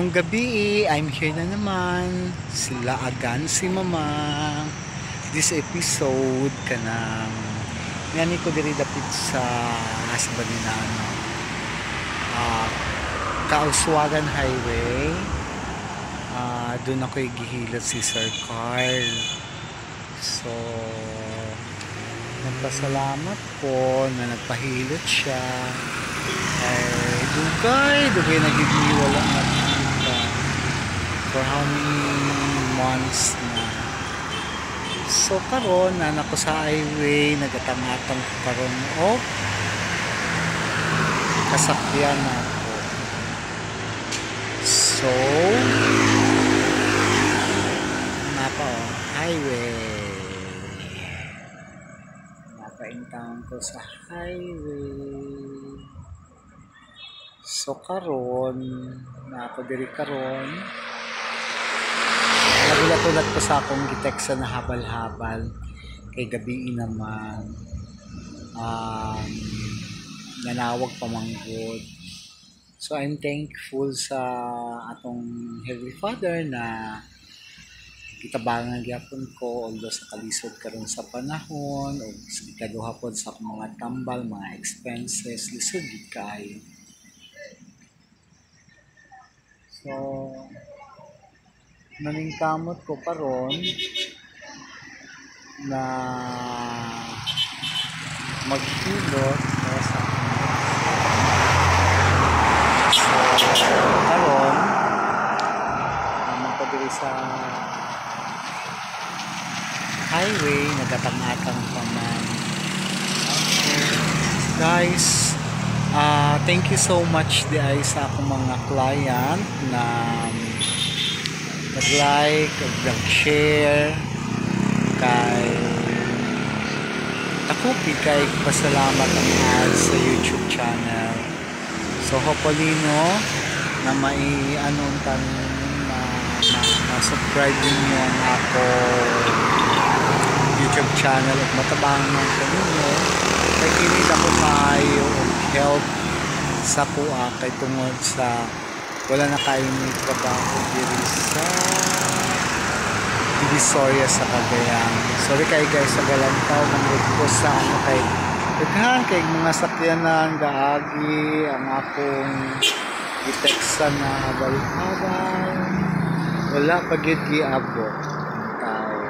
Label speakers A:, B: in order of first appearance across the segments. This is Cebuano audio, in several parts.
A: Maayong gabi, I'm here na naman. Sila agan si Mama. This episode kanang ngani ko diri dapit sa asa ba ni na ano, Kauswagan Highway. Doon ako gihilot si Sir Carl. So nagpasalamat ko na nagpahilot siya. Ay, dugay, dugay na gid mi wala nakita. For how many months na. So karon na ko sa highway, nagatang-atang ko karon og kasakyan nako. So napa oh, highway. Napa in town ko sa highway. So karon na ako diri karon. Nagulat-ulat ko sa akong gitext na habal-habal kay gabi naman. Nanawag pa manggod. So I'm thankful sa atong Heavenly Father na gitabangan gyapon ko although sa kalisod karon sa panahon o sa ikaduha pod sa akong mga tambal, mga expenses, lisod gid kaayo. So naningkamot ko karon na maghilot para sa so karon naman ko diri sa highway, nagatang-atang pa man. Guys, thank you so much di ay sa akong mga client na nag-like, nag-share kay ako kay pasalamat ang ads sa YouTube channel. So hopefully no na mai ano tan na ma-subscribe ninyo ang ako YouTube channel at matabangan ko ninyo kay kini ako maayo og help sa kuha kay tungod sa wala na kayo ni trabaho diri sa Divisoria sa Cagayan. Sorry kay guys sa galantaw manggod ko sa ano kay daghan kay mga sakyanan gaagi ang akong giteksa na habal-habal wala pa gyud giabot ang tao.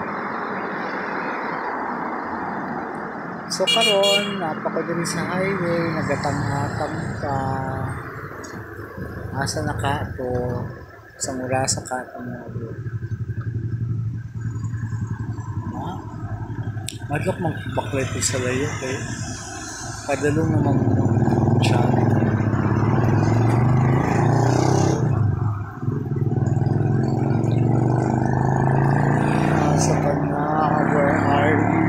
A: So karon napa ko diri sa highway, nagatang-atang pa. Asa na ka to? Sa orasa ka ito moabot. Madlok magbaklay ko sa layo kay padalong naman siya. Asa ka na? Where are you?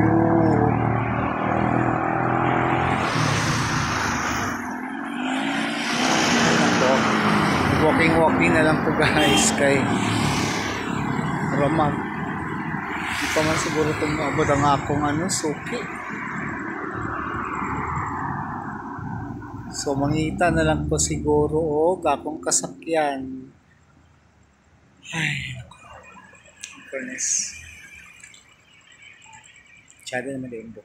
A: Walking na lang po guys kay ramag di pa man siguro itong maabot ang akong ano suki. So mangita na lang po siguro og akong kasakyan. Ay nako, fairness tsada naman din po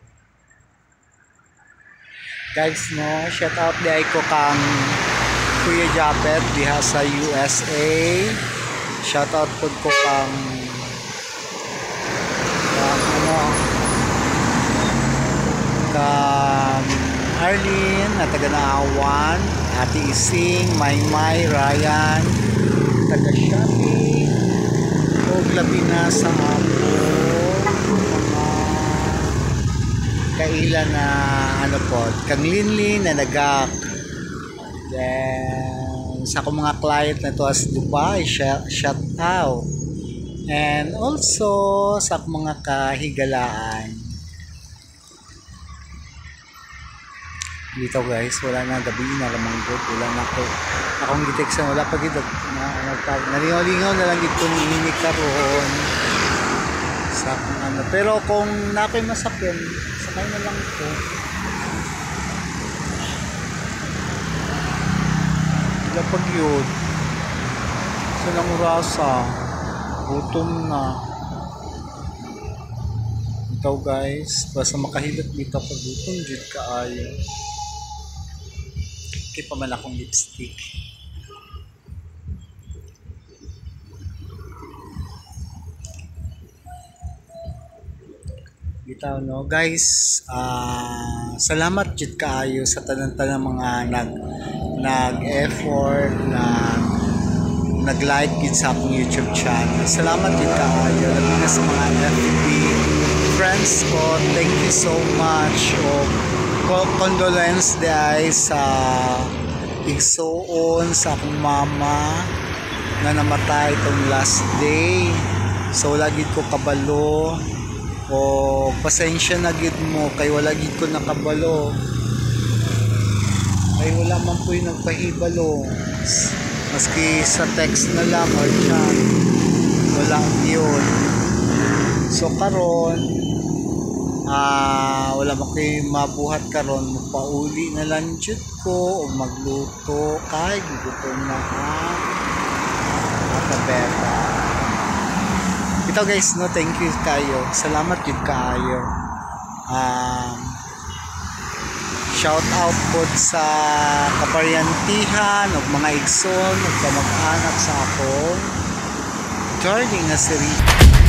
A: guys no. Shout out di ay ko kang Kuya Japet diha sa USA. Shout out pod ko kang ano kang Arlene na taga Naawan, Ate Ising, Maymay, Ryan taga Shopee, ug labi na sa akong mga kaila na ano pod kang Linlin na nagak. Then sa akong mga client na to as Dubai, shout out. And also sa akong mga kahigalaan. Dito guys, wala na gabi na lamang good, wala na ako. Akong giteksan wala pa gid nalingaw-lingaw na lang gid ko ni karon sa akong ano. Pero kung na ako'y masakyan, sakay na lang ko. Wala pag yun. Sa nang orasa, gutom na. Ikaw guys, basta makahilot dito ako, gutom jud kaayo. Okay pa man akong lipstick. Bitaw no guys, salamat jud kaayo sa tanan-tanan mga nag effort na nag-like gid sa akong YouTube channel. Salamat jud kaayo labi na sa mga FB friends ko. Thank you so much. O condolence diay sa igsuon sa akong mama na namatay itong last day. So wala gid ko kabalo. O pasensya na gid mo kay wala gid ko nakabalo. Ay wala man po yung nagpahibalo. Maski sa text na lang or chat, wala yun. So karon, wala man ko'y mabuhat karon, magpauli na lang jud ko o magluto kay gutom na ang atabeta. Ito guys, no, thank you kayo. Salamat jud kaayo. Shout out po sa kaparyantihan ug mga igsoon ug kamag-anak sa akong darling na si Rita.